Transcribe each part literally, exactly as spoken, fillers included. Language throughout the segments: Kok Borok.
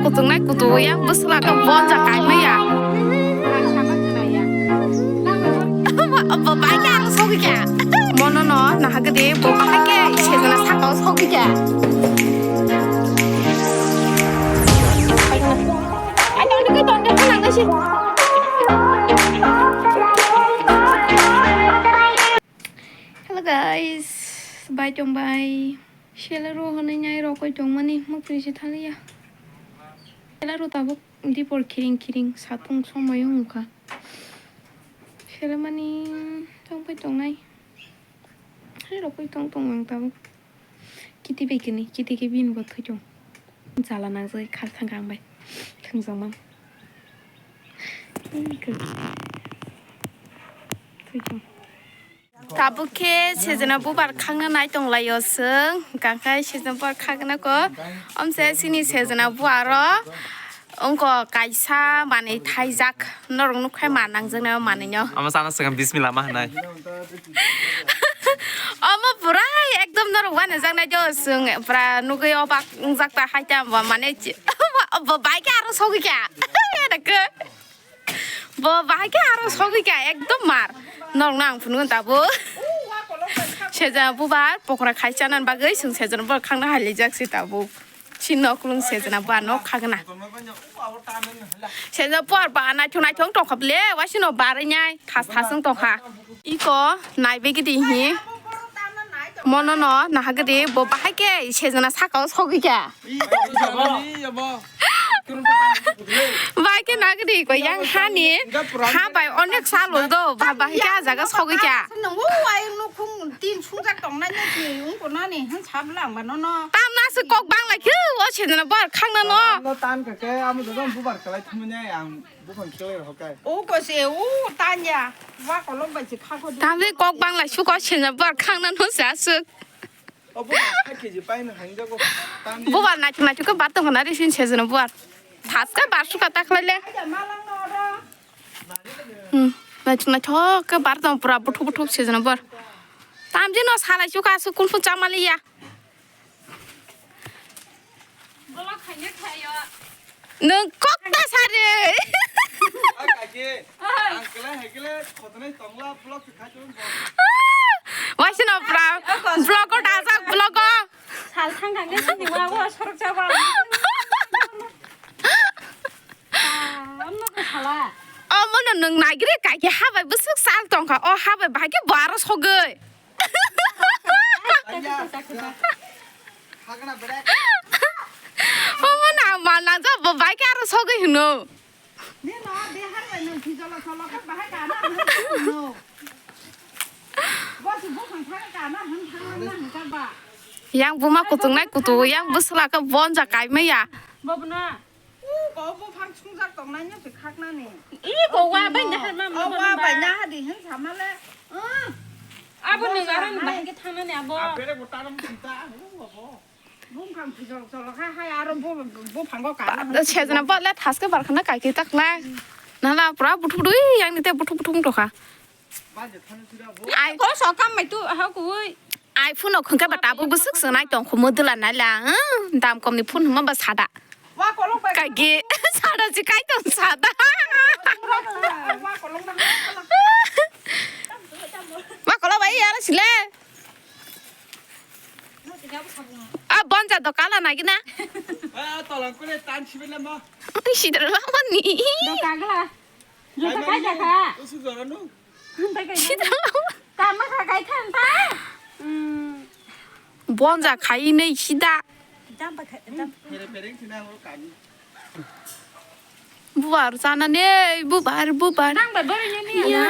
Kutung nai kutung yang bwswla khe bonja kaimaya. Bo bai khe aro sogwi kha. Mono no nahagwi de bo bahai khe sejana sakao sogwi kha. Hello guys, bai tong bai. Sela ro hwnwi nai rokoi tongmani mukri se thaliya. Sela ro tabuk dipor khiring khiring satung somoi wngkha. Selamani tongpai tongnai. Hai rokoi tong tong ang tabuk. Kiti bai kini, kiti ke bin bo thoi tong. Jala nangjai khar thang kang bai. Thang jang mang. Thoi tong. Tabuk khe sejana bubar khangna nai tonglaio chwng, hwnkha khe sejana bubar khagna ko, omse chini sejana buaro wngko kaisa manwi thaijak, norok nukha ma nangjaknai o manwino. Omo sana swkang bismillah ma hwnai. Omo pura ekdom norok wanajaknai jo chwng, pura nugwi obak wngjak ta hai ta bo mane bo bai khe aro sogwi kha. Bo bahai khe aro sogwi kha ekdom mar. Norokno ang phunukgo tabuk. Sejana bubar pokora khai chanani bagwi chwng sejana bubar khangna hailijak se tabuk. Chini nok kulung sejana bubar nok khagna. Sejana bubar ba naithok naithok tongkha ble, waisino barwi nai thas thas wng tongkha. Iko naibe gidi hi. Mono no nahagwi bo bahai khe sejana sakao sogwi kha. Bai khe nagdi ko yang hani ha bai onek sal ul do ba bai khe jaga sogwi kha. Nang o ai no khung tin sungjak tong nai no ki ung ko nani han sab lang ba no no. Tam na se kok bang lai khe o se na bar khang na no. No tan ka ke amo do dong bubar kalai thumne ang bukan kelai ho kai. O ko se o tan ya. Wa kolok bai se kha ko. Tam le kok bang lai su ko se na bar khang na no se asuk. Bubar naithok naithok khe bar tongkha na ri sini sejana bubar. Thaska bar sukha ta khlai le. Hmm, naithok naithok khe bar tong pura buthuk buthuk sejana bubar. Tamjino salai sukha aswk kunphun chamaliya. Nwng kok ta sari. Ang kaki, ang kelai hai kelai, khotonai tongla, vlog se khai tong. Waisino pra, vlog o dajak, vlog o. Sal thang thang ke sini wa, wa, sorok jaba. Amno ko sala. Omo no nwng nagiri kaki habai bwswk sal tongkha, o habai bahai khe bo aro sogwi. Omo na ma nang ja bo bai khe aro sogwi hino. Yang buma kutung nai kutung, yang bwswla khe bonja kaimaya. Bobna. U, ko buphang sungjak tongnai no se khaknani. I, ko wa bai nahar ma, o, ma wa bai nahar di hin samale. Abo nwng aro nwng bahai khe thangnani abo. Bere bo taram sinta, abo. Buphang pijol jolo kha hai aro bu, buphango ka. Sejana bo le thaske bar khana kai khe takla. Nala pura buthu buthu yang ni te buthu buthu tokha. Ai ko so kam mai tu ha ku oi. Ai phone khungkhe ba tabuk bwswk swnai tong khumu dula naila. Dam komni phone hwnma ba sada. Kagi sada si kai tong sada. Ma kola bai yara sile. A bonja do kala nagina. Tolang kule tan sibele ma. Sidra lamani. Do kagla. Juta kai jaka. Usu joranu. Sida. Tama kha kai khan ta. Bonja khai nei sida. Jam pa khai jam. Bubar sana ne bubar bubar. Nang ba bor ni ni. Ya.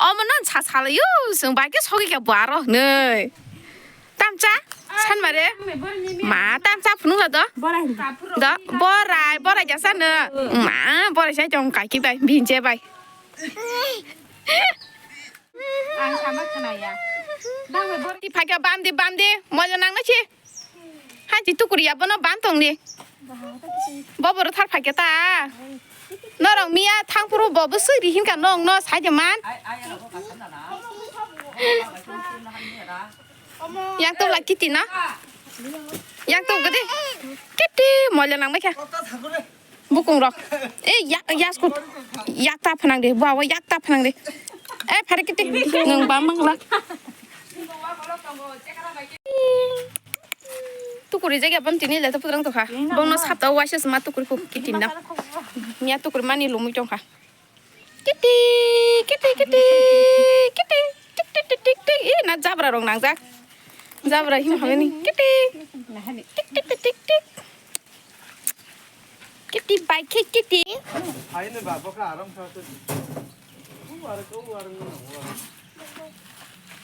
Omo non sa sala yu sung bai ke sogi ke buaro nei. Tamcha san mare. Ma tamcha phunung la do. Borai. Do borai borai jasa no. Ma borai sai tong kai ki bai binje bai. Ang sama khna ya. Nang bai bor. Ti phaikha bam di bam di moja nang na chi. Hanchi tukuri ya bono bam tong di. Bo boro thar phaikha ta. Norok miya thangphuru bo bwswk ri hinka nong no sai de man. Yang tok la kiti na. Yang tok gede. Kit Ti moila nang bai kha. Bukung rok. Eh, ya, ya, skut. Yak ta phanang de. Bawa yak ta phanang de. Eh, phare kiti. Nang ba mangla. Tukuri jaga ban tini le to pudrang to kha. Bono sapta waisa sma tukuri pu kitin da. Nia tukuri mani lumui tong kha. Kiti, kiti, kiti, kiti. Tik, tik, tik, tik, tik. Ih, na jabra rong nang jak. Jabra him hamani. Kiti. Tik, tik, tik, tik, tik. Kiti bai khe kiti. Hai ne ba bokha aram sa se. U ar ko u ar no.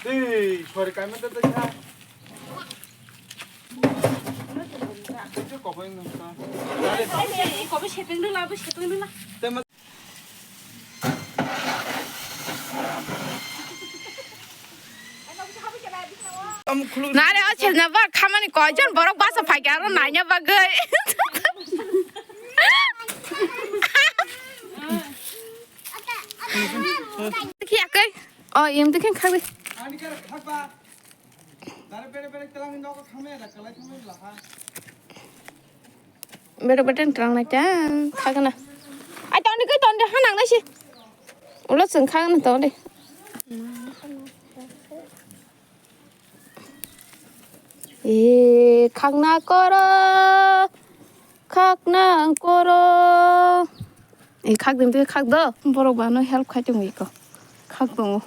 Dei, sorry, kai mata ta kha. Ko ko ko ko. Ko ko seteng dula, ko seteng dula. Nare o chesna ba khamani koijon borok basa phaikhe aro naina bagwi. Khiyakai. O, em dekhen khagwi. Bere bere twlang nai ta khagana. Ai toni kai toni ha nang nai si. Ulo seng khagana toni. E khagna koro. Khakna ang koro. E khak din twi khak do. Borok bano help khai tongo iko. Khak tongo.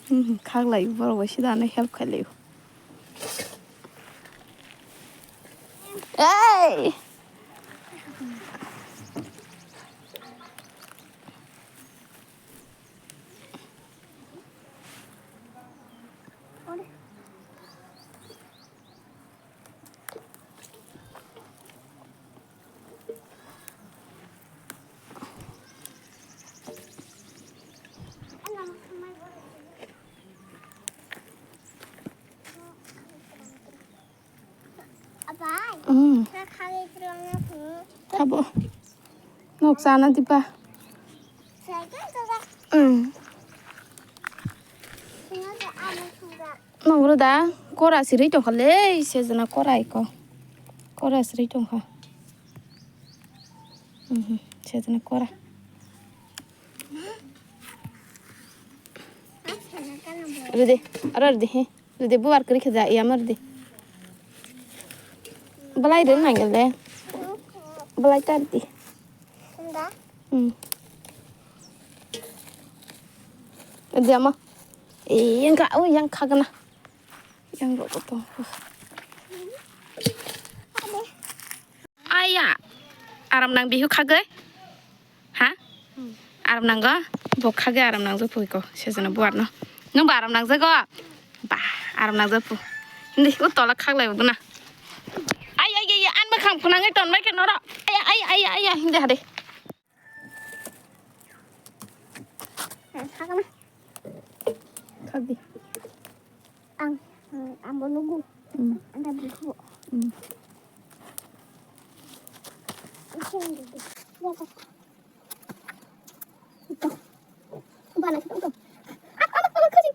Hmm, khak lai borok bai sida ano help khai lai. Ei! Mm. Thabo. Nok sana diba. Mm. Nongro da kora siri tongkha le sejana kora iko. Kora siri tongkha. Mhm, sejana kora. Rede, aro rede he. Rede buar kiri khaja iya mar de. Belai ren nangel de. Belai tar di. Hmm. Dia ma. Eh, yang ka, oh, yang kagana. Yang rokok tuh. Aya. Aram nang bihu khagai. Ha? Aram nanggo? Bo khagai aram nangjago pui ko. Sejana buar no. Nung ba aram nangjago? Ba, aram nangjago pu. Hindi, u tola khaglai udu na. Ay, ay, ay, ay, an ba khang phunang ai ton bai khe noro. Ay, ay, ay, ay, ay, hindi hade. Khagdi. Ang, ang bo nugu. Hmm. Anda buku. Hmm. Ito. Bana kita ito. Apa, apa, apa, kasi.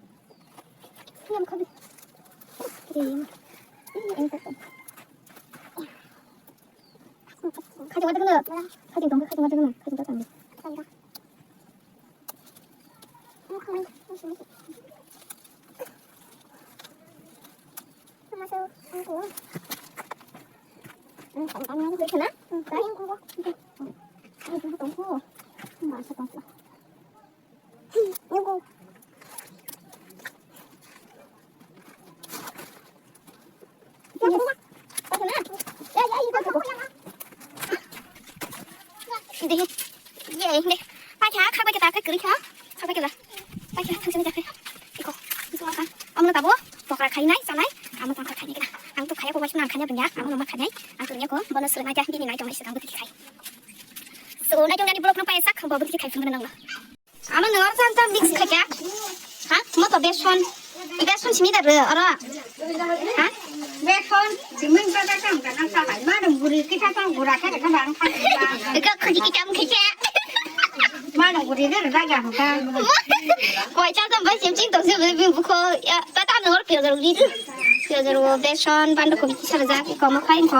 Ini apa, kasi. Ini, ini, ini. Khatung ma tongno. Khatung tong, khatung ma tongno. Khatung ta tong. Hindi. Ye, hindi. Paikha, khakbai khe ta, khe kwrwi kha. Khakbai khe la. Paikha, thangsa ni jakhe. Iko, iko ka. Amno tabo, pokra khainai, chanai. Amo tangkha khainai kena. Ang to khaya ko waisna khanya benya. Amo noma khainai. Ang to nyako, bono swnai ja, bini nai tong nai se ang buti khai. So, nai tong dani blog no paisa, khamba buti khai phung nang. Ano nor jam jam mix khaikha. Ha? Mo to beson. Beson simi da re, oro. Ha? Beson, simin ka ka kam ka nang ka hai. Ma dong guri kita tang gura ka ka bang ka. Ka khuji kita mung khaikha. Ma dong guri re ra ga ka. Koi cha jam bai sim ching to sim bi bu ko. Ya, ta ta nor pyo jar guri. Pyo jar wo beson, bando kobi kisa ja ko mo khai ko.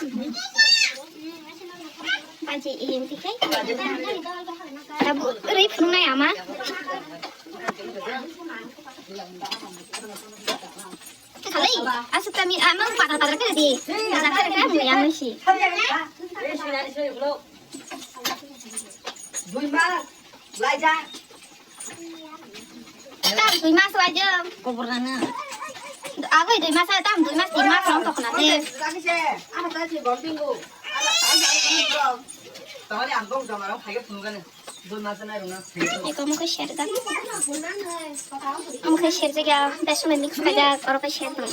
Baji iyung tikai. Tabu ri phunai ama. Khalai, asuk kami ama pada pada kiri di. Pada pada kiri di yang mesti. Tam dui mas wajib. Kubur nana. Agoi dui mas, tam dui mas, tin mas nong tokna de. Eko mukhe serjak. Mukhe serjak ya, beson mix kajak, oro khe serjak.